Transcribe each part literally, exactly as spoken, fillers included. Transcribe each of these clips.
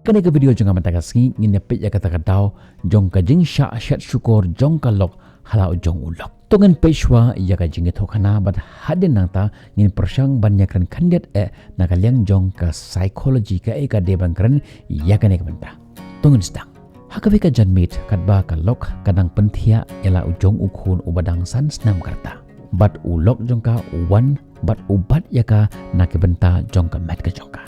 Kane ka video jong nga mynta ka sngi ngin ïa peit ïa kata ka daw jong ka jingshah shet shukor jong ka lok ha la u jong u lok. To ngin peit shuwa ïa ka jingïathuhkhana bad hadien nangta ngin pyrshang ban ïakren khyndiat eh na ka liang jong ka psychology kaei ka dei ban kren ïa kane ka bynta. To ngin sdang. Ha kawei ka janmiet katba ka lok ka dang pynthiah ïa la u jong u khun uba dang san snem ka rta. Bad u lok jong ka u wan bad u bat ïa ka na ka bynta jong ka met ka jong ka.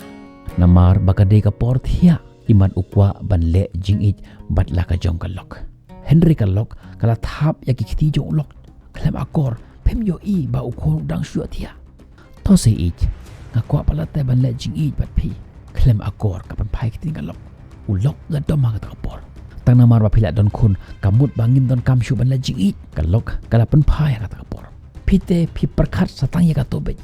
Namar ba ka dei ka por thiah, imat u kwah ban leh jingïeit bad la ka jong ka lok. Hynrei ka lok ka la thap ïa ki kti jong u lok. Khlem akor, phim ïohi ba u khun u dang shu thiah. To se ïeit, nga kwah palat te ban leh jingïeit bad phi. Khlem akor, ka pynphai ktien ka lok. U lok la dom ha kata ka por. Tang namar ba phi la don khun, ka mut ba ngim donkam shuh ban leh jingïeit. Ka lok ka la pynphai ha kata ka por. Phi te phi pyrkhat sa tang ïa kato beit.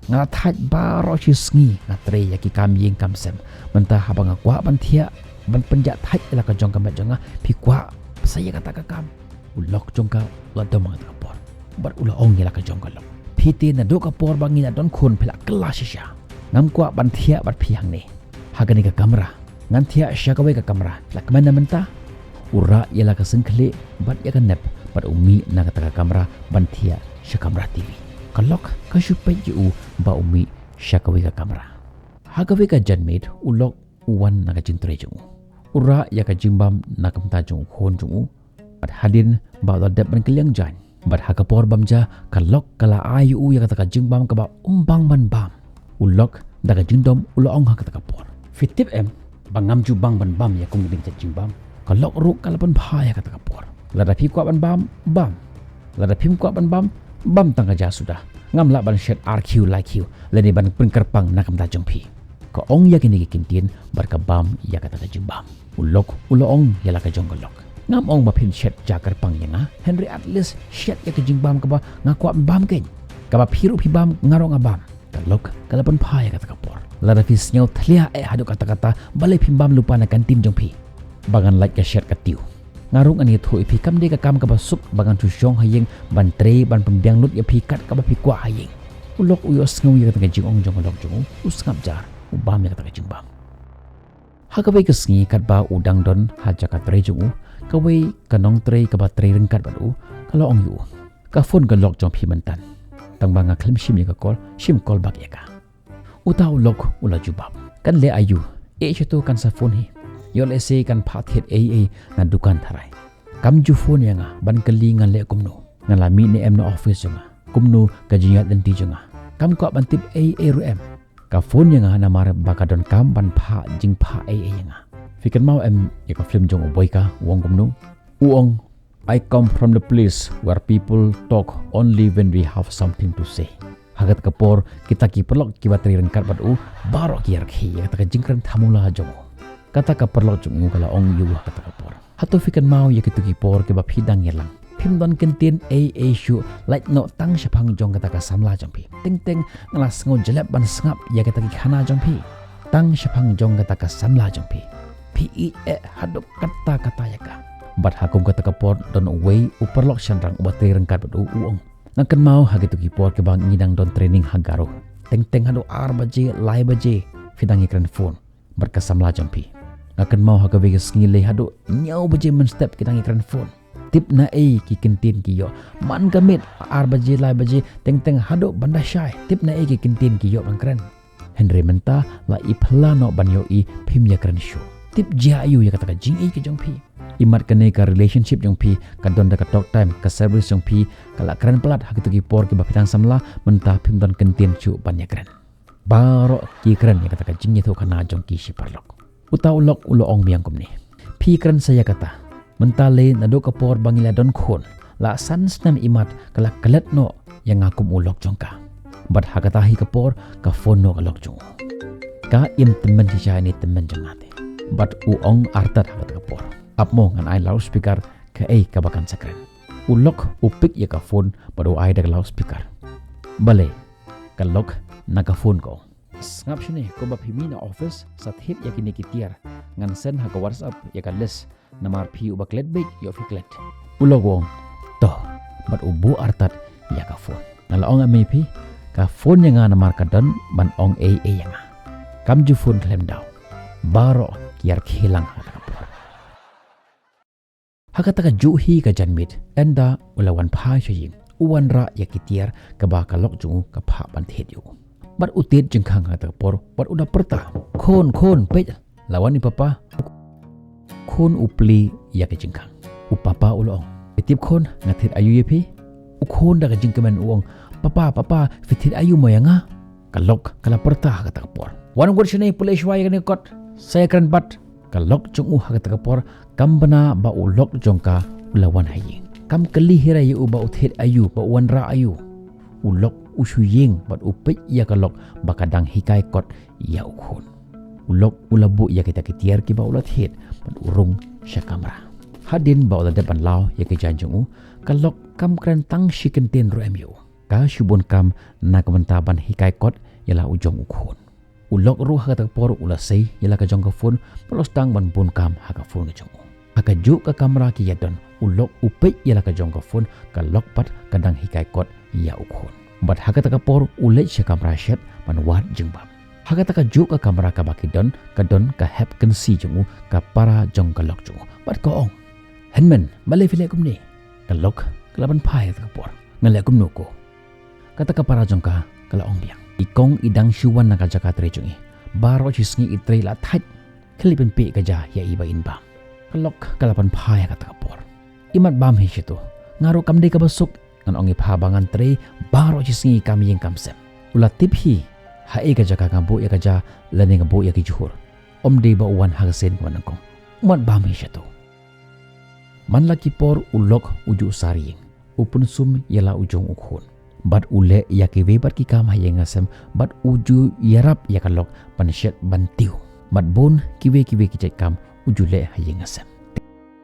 Nga la thait baroh shi sngi nga trei ïa ki kam ïing kam sem. Mynta haba nga kwah ban thiah ban pynjah thait ïa la ka jong ka met jong nga, phi kwah sa ïa kata ka kam. U lok jong ka u la dom ha kata ka por bad u la ong ïa la ka jong ka lok. Phi te naduh ka por ba ngi la don khun phi la kylla shisha. Ngam kwah ban thiah bad phi hangne ha kane ka kamra. Ngan thiah sha kawei ka kamra. La kmen na mynta. U rah ïa la ka syngkhlieh bad ïa ka nep bad u mih na kata ka kamra ban thiah sha kamra T V. Ka lok ka shu peit ïa u ba u mih sha kawei ka kamra. Ha kawei ka janmiet u lok u wan na ka jingtrei jong u. U rah ïa ka jingbam na ka bynta jong u khun jong u. Bad hadien ba u la dep ban kylliang jaiñ. Bad ha ka por bam ja ka lok ka la ai ïa u ïa kata ka jingbam kaba um bang ban bam. U lok da ka jingdom u la ong ha kata ka por. Phi tip em ba ngam ju bang ban bam ïa kum kine ki jait jingbam. Ka lok ruh ka la pynphai ha kata ka por. Lada phi kwah ban bam, bam. Lada phim kwah ban bam, bam tang ka ja suda. Ngam lah ban shet ar kiew lai kiew lane ban pynkyrpang na ka bynta jong phi. Ka ong ïa kine ki kyntien bad ka bam ïa kata ka jingbam. U lok u la ong ïa la ka jong ka lok. Ngam ong ba phin shet ja kyrpang ïa nga, hynrei at least shet ïa ka jingbam kaba nga kwah bam kein. Kaba phi ruh phi bam nga ruh nga bam. Ka lok ka la pynphai ha kata ka por. Lada phi sngew thlia eh haduh katta katta, balei phim bam lypa na kantin jong phi? Ba ngan lait ka shet ka tiew. Nga ruh ngan ïathuh ïa phi kam dei ka kam kaba suk ba ngan shu shong ha ïing ban trei ban pynbiang lut ïa phi kat kaba phi kwah ha ïing. U lok u ïohsngew ïa kata ka jingong jong ka lok jong u, u sngap jar, u bam ïa kata ka jingbam. Ha kawei ka sngi katba u dang don ha jaka trei jong u, kawei ka nongtrei kaba trei ryngkat bad u ka la ong ïa u, ka phone ka lok jong phi mynta. Tang ba nga khlem shim ïa ka call, shim call back ïa ka. Uta u lok u la jubab, kan leh aïu, eh, shato kan sa phone hi. Ïoh lehse kan phah thied ei ei na dukan tharai. Kam ju phone ïa nga ban kylli ngan leh kumno, ngan la mih ne em na office jong nga, kumno ka jingïaid lynti jong nga. Kam kwah ban tip ei ei ruh em. Ka phone ïa nga namar ba ka donkam ban phah jingphah ei ei ïa nga. Phi kynmaw em ïa ka film jong u Boyka, u ong kumno? U ong, "I come from the place where people talk only when we have something to say." Ha kata ka por kita ki paralok kiba trei ryngkat bad u baroh ki ïarkhie ïa kata ka jingkren thamula jong u. Kata ka paralok jong u ka la ong ïa u ha kata ka por, "Hato phi kynmaw ïa kito ki por kiba phi dang ïalang? Phim don kyntien ei ei shuh, lait noh tang shaphang jong kata ka samla jong phi. Teng teng nga la sngew jlep ban sngap ïa kata ki khana jong phi. Tang shaphang jong kata ka samla jong phi. Phi ïeit eh haduh katta katta ïa ka." Bad ha kum kata ka por don uwei u paralok shynrang uba trei ryngkat bad u, u ong, "Nga kynmaw ha kito ki por kiba ngi dang don training ha Garo. Teng teng haduh ar baje, lai baje phi dang ïakren phone bad ka samla jong phi. Nga kynmaw ha kawei ka sngi lei haduh hynñiew baje mynstep ki dang ïakren phone. Tip na ei ki kyntien ki ïoh. Man ka miet ar baje, lai baje, teng teng haduh ban da shai, tip na ei ki kyntien ki ïoh ban kren. Hynrei mynta la i phylla noh ban ïohi phim ïakren shuh. Tip jia aïu ïa kata ka jingïeit ka jong phi? Imat kane ka relationship jong phi ka don da ka talk time, ka service jong phi ka la kren palat ha kito ki por kiba phi dang samla, mynta phim don kyntien shuh ban ïakren." Baroh ki kren ïa kata ka jingïathuhkhana jong ki shi paralok. Uta u lok u la ong biang kumne, "Phi kren sa ïa kata. Mynta lei naduh ka por ba ngi la don khun, la san snem imat ka la klet noh ïa nga kum u lok jong ka. Bad ha kata hi ka por ka phone noh ka lok jong u. Ka im tymmen shisha ïa ine i tymmen jong nga te." Bad u ong artat ha kata ka por, "Ap mo, ngan ai loudspeaker, kaei kaba kan sa kren." U lok u pick ïa ka phone bad u ai da ka loudspeaker. Balei, ka lok na ka phone ka ong, "Sngap shane, kumba phi mih na office sa thied ïa kine ki tiar. Ngan send ha ka WhatsApp ïa ka list. Namar phi uba klet beit, ïoh phi klet." U lok u ong, "To." Bad u buh artat ïa ka phone. "Nga la ong em ïa phi, ka phone ïa nga namar ka don ban ong ei ei ïa nga. Kam ju phone khlem daw. Baroh ki ïarkhie lang ha kata ka por. Ha kata ka juh hi ka janmiet, ynda u la wan phai sha ïing, u wanrah ïa ki tiar kaba ka lok jong u ka phah ban thied ïa u. Bad u tied jingkhang ha kata ka por, bad u da pyrta, "Khun, khun, peit, la wan i papa." Khun u plie ïa ka jingkhang. U papa u la ong, "Phi tip khun, nga thied aïu ïa phi?" U khun da ka jingkmen u ong, "Papa, papa, phi thied aïu mo ïa nga?" Ka lok ka la pyrta ha kata ka por, "Wan ngut shane, pule shuwa ïa kane ka kot, sa ïakren bad." Ka lok jong u ha kata ka por kam bna ba u lok jong ka u la wan ha ïing. Kam kylli hi re ïa u ba u thied aïu, ba u wanrah aïu. U lok u shu ïeng bad u peit ïa ka lok ba ka dang hikai kot ïa u khun. U lok u la buh ïa kita ki tiar kiba u la thied bad u rung sha kamra. Hadien ba u la dep ban law ïa ki jaiñ jong u, ka lok kam kren tang shi kyntien ruh em ïa u. Ka shu bun kam na ka bynta ban hikai kot ïa la u jong u khun. U lok ruh ha kata ka por u la sei ïa la ka jong ka phone, ba u la sdang ban bun kam ha ka phone ka jong u. Ha ka juh ka kamra ki ïa don, u lok u peit ïa la ka jong ka phone, ka lok pat ka dang hikai kot ïa u khun. Bad ha kata ka por u leit sha kamra shet ban wad jingbam. Ha kata ka juh ka kamra kaba ki don, ka don ka hep kynsi jong u, ka para jong ka lok jong u. Bad ka ong, "Hynmen, balei phi leh kumne?" Ka lok ka la pynphai ha kata ka por, "Nga leh kumno ko?" Kata ka para jong ka ka la ong biang, "I kong i dang shu wan na ka jaka trei jong i. Baroh shi sngi i trei la thait. Khie leit pynpeh ka ja ïa i ba in bam." Ka lok ka la pynphai ha kata ka por, "I mat bam hi sha tu. Nga ruh kam dei kaba suk, ngan ong ïa pha ba ngan trei baroh shi sngi kam ïing kam sem. U la tip hi ha ei ka jaka nga buh ïa ka ja lane nga buh ïa ki jhur. Ym dei ba u wan ha ka sien kaba nyngkong. U mat bam hi sha tu." Man la ki por u lok u ju sar ïing, u pynsum ïa la u jong u khun. Bad u leh ïa kiwei pat ki kam ha ïing ha sem, bad u ju ïarap ïa ka lok ban shet ban tiew. Bad bun kiwei kiwei ki jait kam u ju leh ha ïing ha sem.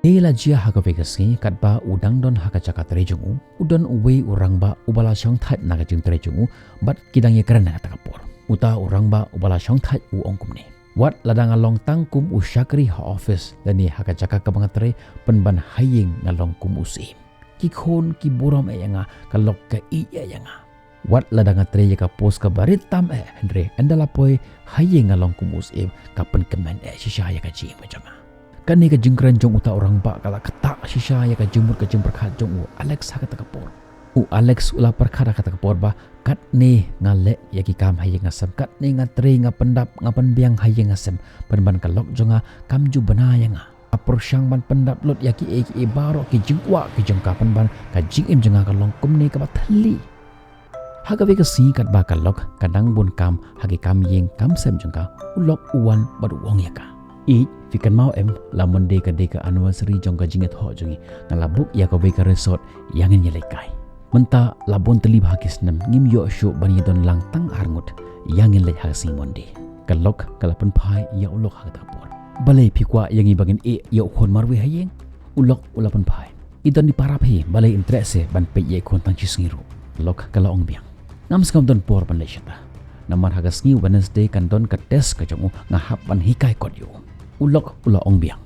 Te la jia ha kawei ka sngi katba u dang don ha ka jaka trei jong u, u don uwei u rangbah uba la shongthait na ka jingtrei jong u, bad ki dang ïakren ha kata ka por. Uta u rangbah uba la shongthait u ong kumne, "Wat lada nga long tang kum u shakri ha office lane ha ka jaka kaba nga trei, pynban ha ïing nga long kum u syiem. Ki khun ki burom eh ïa nga, ka lok ka ïeit eh ïa nga. Wat lada nga trei ïa ka post kaba rit tam eh, hynrei ynda la poi ha ïing nga long kum u syiem, ka pynkmen eh shisha ïa ka jingim ka jong nga." Kane ka jingkren jong uta u rangbah ka la ktah shisha ïa ka jingmut ka jingpyrkhat jong u Alex ha kata ka por. U Alex u la pyrkhat ha kata ka por ba katne nga leh ïa ki kam ha ïing ha sem, katne nga trei, nga pyndap, nga pynbiang ha ïing ha sem, pynban ka lok jong nga kam ju bna ïa nga. Nga pyrshang ban pyndap lut ïa kiei kiei baroh ki jingkwah ki jong ka, pynban ka jingim jong nga ka long kumne kaba thylli. Ha kawei ka sngi katba ka lok ka dang bun kam ha ki kam ïing kam sem jong ka, u lok u wan bad u ong ïa ka, "Ïeit, phi kynmaw em, la Monday ka dei ka anniversary jong ka jingïathoh jong ngi. Nga la book ïa kawei ka resort, ïa ngin ïaleit kai. Mynta la bun tylli bha ki snem, ngim ïoh shuh ban ïadon lang tang arngut. Ïa ngin leit ha ka sngi Monday." Ka lok ka la pynphai ïa u lok ha kata ka por, "Balei phi kwah ïa ngi ba ngin ïeh ïa u khun marwei ha ïing?" U lok u la pynphai, "I don i para phi, balei im treh se ban peit ïa i khun tang shi sngi ruh?" Ka lok ka la ong biang, "Ngam sngewdon por ban leit shata. Namar ha ka sngi Wednesday kan don ka test ka jong u, nga hap ban hikai kot ïa u." U lok u la ong biang,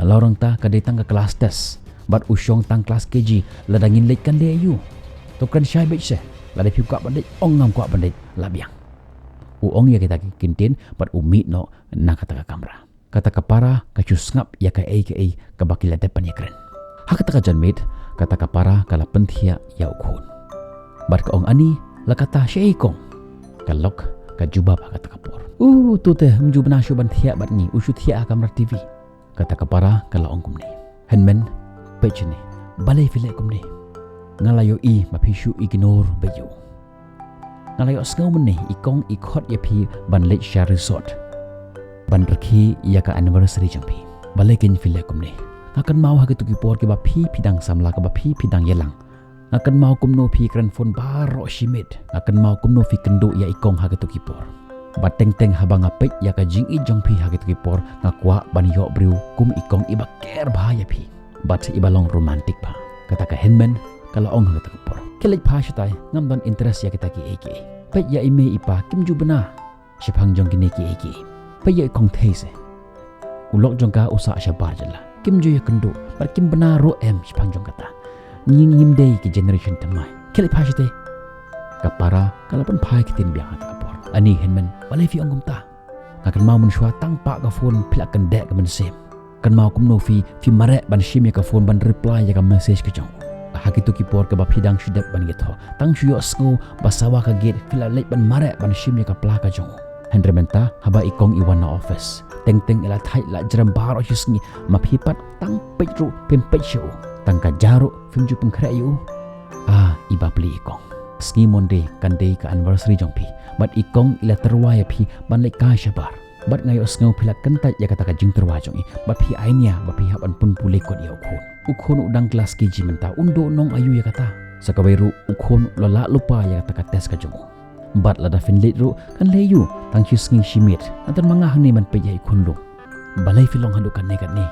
"Nalor nangta ka dei tang ka class test, bad u shong tang class K G, lada ngin leit kan leh aïu? To kren shai beit se, lada phi kwah ban leit, ong ngam kwah ban leit, la biang." U ong ïa kita ki kyntien bad u mih noh na kata ka kamra. Kata ka para ka shu sngap ïa kaei kaei kaba ki la dep ban ïakren. Ha kata ka janmiet, kata ka para ka la pynthiah ïa u khun. Bad ka ong, "Ani, la kata shaei kong?" Ka lok ka jubab ha kata ka por, "U, to te, ym ju bna shuh ban thiah bad ngi, u shu thiah ha kamra T V." Kata ka para ka la ong kumne, "Hynmen, peit shane, balei phi leh kumne? Nga la ïohi ba phi shu ignore beit ïa u. Nga la ïohsngew mynne i kong i khot ïa phi ban leit sha resort ban rakhe ïa ka anniversary jong phi. Balei kein phi leh kumne? Nga kynmaw ha kito ki por kiba phi phi dang samla, kaba phi phi dang ïalang. Nga kynmaw kumno phi kren phone baroh shi miet. Nga kynmaw kumno phi kynduh ïa i kong ha kito ki por. Bad teng teng haba nga peit ïa ka jingïeit jong phi ha kito ki por, nga kwah ban ïoh briew kum i kong iba care bha ïa phi bad iba long romantic bha." Kata ka hynmen ka la ong ha kata ka por, "Khie leit pha shatai, ngam don interest ïa kita kiei kiei. Peit ïa i mei i pa, kim ju bna shaphang jong kine kiei kiei. Peit ïa i kong thei se, u lok jong ka u sah shabar jylla, kim ju ïakynduh bad kim bna ruh em shaphang jong kata. Ngi ngim dei ki generation thymmai. Khie leit pha shatai." Ka para ka la pynphai ktien biang ha kata ka por, "Ani hynmen, balei phi ong kumta? Nga kynmaw mynshuwa tang pah ka phone phi la kyndeh ka mynsiem. Kynmaw kumno phi, phi mareh ban shim ïa ka phone ban reply ïa ka message ka jong u. Ha kito ki por kaba phi dang shu dep ban ïathoh, tang shu ïohsngew ba sawa ka gate phi la leit ban mareh ban shim ïa ka pla ka jong u. Hynrei mynta haba i kong i wan na office, teng teng i la thait la jrem baroh shi sngi, ma phi pat tang peit ruh phim peit sha u, tang ka ja ruh phim ju pynkhreh ïa u. Ah, i bapli i kong. Sngi Monday kan dei ka anniversary jong phi, bad i kong i la tyrwa ïa phi ban leit kai shabar. Bad nga ïohsngew phi la kyntait ïa kata ka jingtyrwa jong i, bad phi ai nia ba phi hap ban pynpule kot ïa u khun. U khun u dang klas K G mynta, un duh nong aïu ïa kata. Sa kawei ruh u khun u la lah lypa ïa kata ka test ka jong u. Bad lada phin leit ruh kan leh aïu, tang shi sngi shi miet. Ngan don ma nga hangne ban peit ïa i khun lum. Balei phi long haduh katne katne?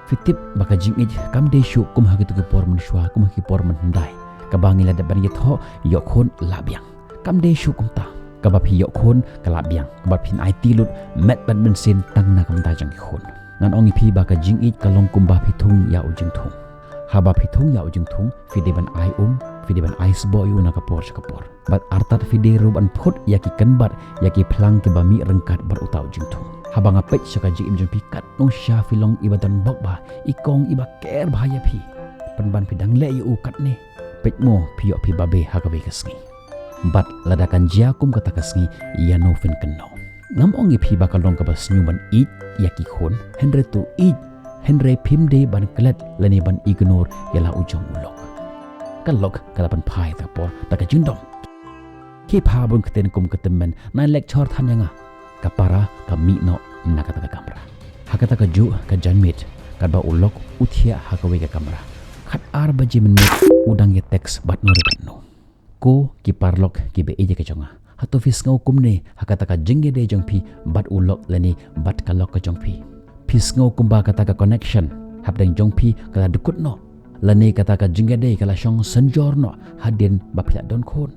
Phi tip ba ka jingïeit kam dei shuh kum ha kito ki por mynshuwa, kum ha ki por mynhyndai, kaba ngi la dep ban ïathoh, ïoh khun lah biang. Kam dei shuh kumta. Kaba phi ïoh khun ka lah biang, kaba phin aiti lut met bad mynsiem tang na ka bynta jong ki khun. Ngan ong ïa phi ba ka jingïeit ka long kumba phi thung ïa u jingthung. Haba phi thung ïa u jingthung, phi dei ban ai um, phi dei ban ai sboh ïa u na ka por sha ka por. Bad artat phi dei ruh ban phut ïa ki kynbat, ïa ki phlang kiba mih ryngkat bad uta u jingthung. Haba nga peit sha ka jingim jong phi, katno shisha phi long iba don bok bha, i kong iba care bha ïa phi. Pynban phi dang leh ïa u katne. Peit mo, phi ïoh phi babe ha kawei ka sngi. Bad lada kan jia kum kata ka sngi, ïa no phin kynnoh? Ngam ong ïa phi ba ka long kaba sniew ban ïeit ïa ki khun, hynrei to ïeit, hynrei phim dei ban klet lane ban ignore ïa la u jong u lok. Ka lok ka la pynphai ta por da ka jingdom. Ki pha bun ktien kum ka tymmen, nai lecture than ïa nga. Ka para ka mih noh na kata ka kamra. Ha kata ka juh ka janmiet, katba u lok u thiah ha kawei ka kamra. Khat ar baje mynmiet u dang ïa text bad no re bad no. Ko ki paralok kiba ïeit ka jong nga, hato phi sngew kumne ha kata ka jingïadei jong phi bad u lok lane bad ka lok ka jong phi? Phi sngew kumba kata ka connection hapdeng jong phi ka la dkut noh, lane kata ka jingïadei ka la shong synjor noh hadien ba phi la don khun?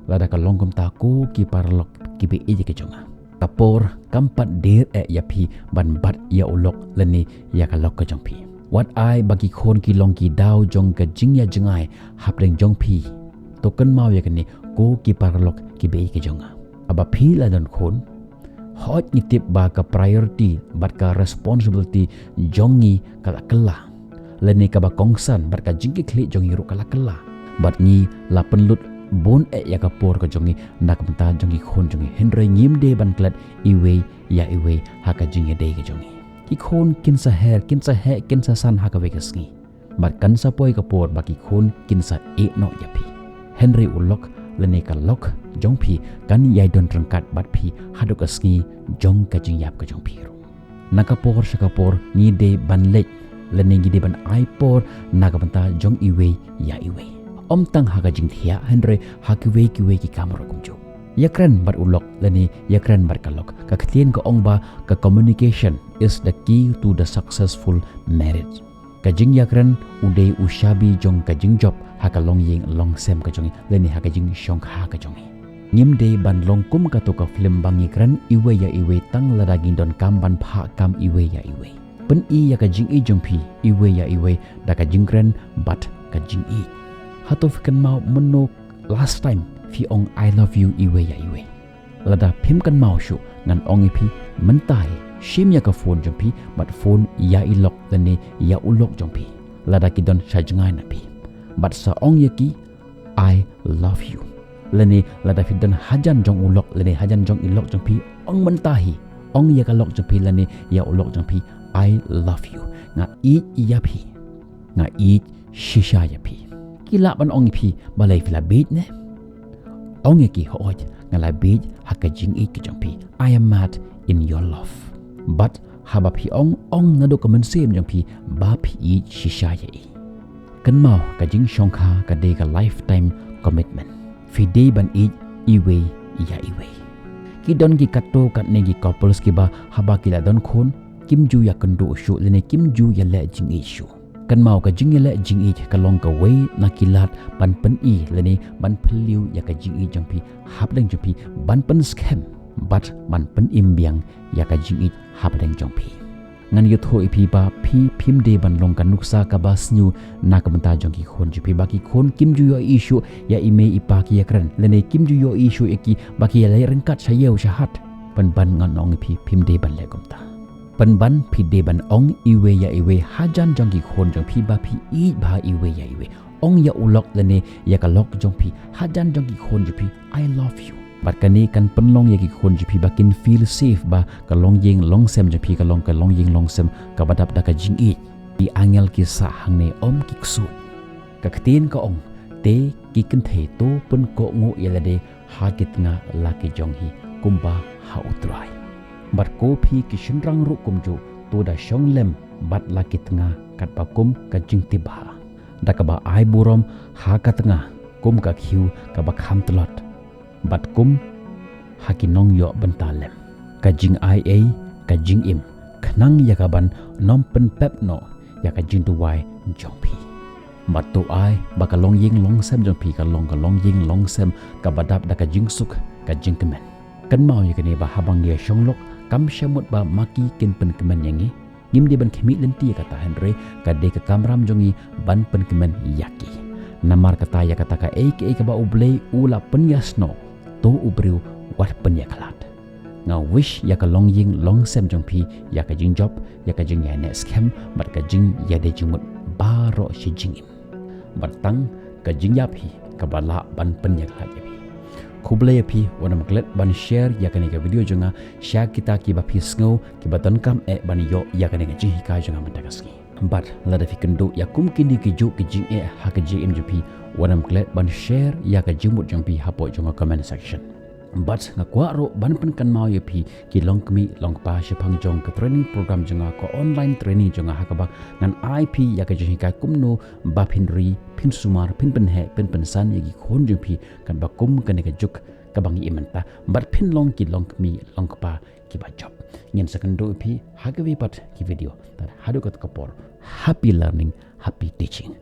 Lada ka long kumta ko ki paralok kiba ïeit ka jong nga, ka por kam pat der eh ïa phi ban bat ïa u lok lane ïa ka lok ka jong phi. Wat ai ba ki khun ki long ki daw jong ka jingïajngai hapdeng jong phi. To kynmaw ïa kane ko ki paralok kiba ïeit ka jong nga. Haba phi la don khun, hooid ngi tip ba ka priority bad ka responsibility jong ngi ka la kylla, lane kaba kongsan bad ka jingkitkhlieh jong ngi ruh ka la kylla. Bad ngi la pynlut bun eh ïa ka por ka jong ngi na ka bynta jong ki khun jong ngi, hynrei ngim dei ban klet iwei ïa iwei ha ka jingïadei ka jong ngi. Ki khun kin sa her, kin sa heh, kin sa san ha kawei ka sngi. Bad kan sa poi ka por ba ki khun kin sa ïeh noh ïa phi. Hynrei u lok lane ka lok jong phi kan ïai don ryngkat bad phi haduh ka sngi jong ka jingïap ka jong phi ruh. Na ka por sha ka por ngi dei ban leit lane ngi dei ban ai por na ka bynta jong iwei ïa iwei. Ym tang ha ka jingthiah, hynrei ha kiwei kiwei ki kam ruh kumjuh. Ïakren bad u lok lane ïakren bad ka lok. Ka ktien ka ong ba ka communication is the key to the successful marriage. Ka jingïakren u dei u shabi jong ka jingjop ha ka longïing longsem ka jong ngi lane ha ka jingshongkha ka jong ngi. Ngim dei ban long kum kato ka film ba ngi kren iwei ïa iwei tang lada ngi donkam ban phah kam iwei ïa iwei. Pyni ïa ka jingïeit jong phi iwei ïa iwei da ka jingkren bad ka jingïeit. Hato phi kynmaw mynno last time phi ong I love you iwei ïa iwei? Lada phim kynmaw shuh, ngan ong ïa phi mynta hi, shim ïa ka phone jong phi bad phone ïa i lok lane ïa u lok jong phi lada ki don sha jngai na phi, bad sa ong ïa ki, I love you. Lane lada phi don hajan jong u lok lane hajan jong i lok jong phi, ong mynta hi, ong ïa ka lok jong phi lane ïa u lok jong phi, I love you. Nga ïeit ïa phi. Nga ïeit shisha ïa phi. Ki lah ban ong ïa phi, balei phi la bieit ne? Ong ïa ki, hooid, nga la bieit ha ka jingïeit ka jong phi. I am mad in your love. Bad haba phi ong, ong naduh ka mynsiem jong phi ba phi ïeit shisha ïa i. Kynmaw, ka jingshongkha ka dei ka lifetime commitment. Phi dei ban ïeit iwei ïa iwei. Ki don ki katto katne ki couples kiba haba ki la don khun, kim ju ïakynduh shuh lane kim ju ïaleh jingïeit shuh. Kynmaw, ka jingïaleh jingïeit ka long kawei na ki lad ban pyni lane ban phylliew ïa ka jingïeit jong phi hapdeng jong phi, ban pynskhem bad ban pynim biang ïa ka jingïeit hapdeng jong phi. Ngan ïathuh ïa phi ba phi phim dei ban long ka nuksa kaba sniew na ka bynta jong ki khun jong phi, ba ki khun kim ju ïohi shuh ïa i mei i pa ki ïakren lane kim ju ïohi shuh ïa ki ba ki ïaleh ryngkat sha ïew sha hat. Pynban ngan ong ïa phi, phim dei ban leh kumta. Pynban phi dei ban ong iwei ïa iwei hajan jong ki khun jong phi ba phi ïeit bha iwei ïa iwei. Ong ïa u lok lane ïa ka lok jong phi hajan jong ki khun jong phi, "I love you." Bad kane kan pynlong ïa ki khun jong phi ba kin feel safe ba ka longïing longsem jong phi ka long ka longïing longsem kaba dap da ka jingïeit. Ki angel ki sah hangne, ym ki ksuid. Ka ktien ka ong, "Te ki kynthei to pynkohnguh ïa lade ha ki tnga la ki jong hi, kumba ha U Trai." Bad ko phi ki shynrang ruh kumjuh, to da shong lem bad la ki tnga katba kum ka jingtip bha, da kaba ai burom ha ka tnga kum ka khiew kaba kham tlot, bad kum ha ki nongïoh bynta lem, ka jingai ei, ka jingim, khnang ïa ka ban ym pynpep noh ïa ka jingduwai jong phi. Bad to ai ba ka longïing longsem jong phi ka long ka longïing longsem kaba dap da ka jingsuk, ka jingkmen. Kynmaw ïa kane ba haba ngi ïa shong lok, kam shym mut ba ma ki kin pynkmen ïa ngi. Ngim dei ban khmih lynti ïa kata, hynrei ka dei ka kamram jong ngi ban pynkmen ïa ki. Namar kata, ïa kata kaei kaei kaba U Blei u la pynïasnoh, to u briew wat pynïakhlad. Nga wish ïa ka longïing longsem jong phi ïa ka jingjop, ïa ka jingïaineh skhem bad ka jingïadei jingmut baroh shi jingim. Bad tang ka jingïap hi kaba lah ban pynïakhlad ïa phi. Khublei ïa phi wat nym klet ban share ïa kane ka video jong nga sha kita kiba phi sngew kiba donkam eh ban ïoh ïa kane ka jinghikai jong nga mynta ka sngi. Bad lada phi kynduh ïa kum kine kijuh ki jingeh ha ka jingim jong phi, wat nym klet ban share ïa ka jingmut jong phi hapoh jong ka comment section. Bad nga kwah ruh ban pynkynmaw ïa phi ki longkmie longkpa shaphang jong ka training program jong nga, ka online training jong nga, ha kaba ngan ai phi ïa ka jinghikai kumno ba phin ri, phin sumar, phin pynheh, phin pynsan ïa ki khun jong phi, katba kum kane ka juk kaba ngi im mynta, bad phin long ki longkmie longkpa kiba jop. Ngin sa kynduh ïa phi ha kawei pat ki video. Tad haduh kata ka por, happy learning, happy teaching.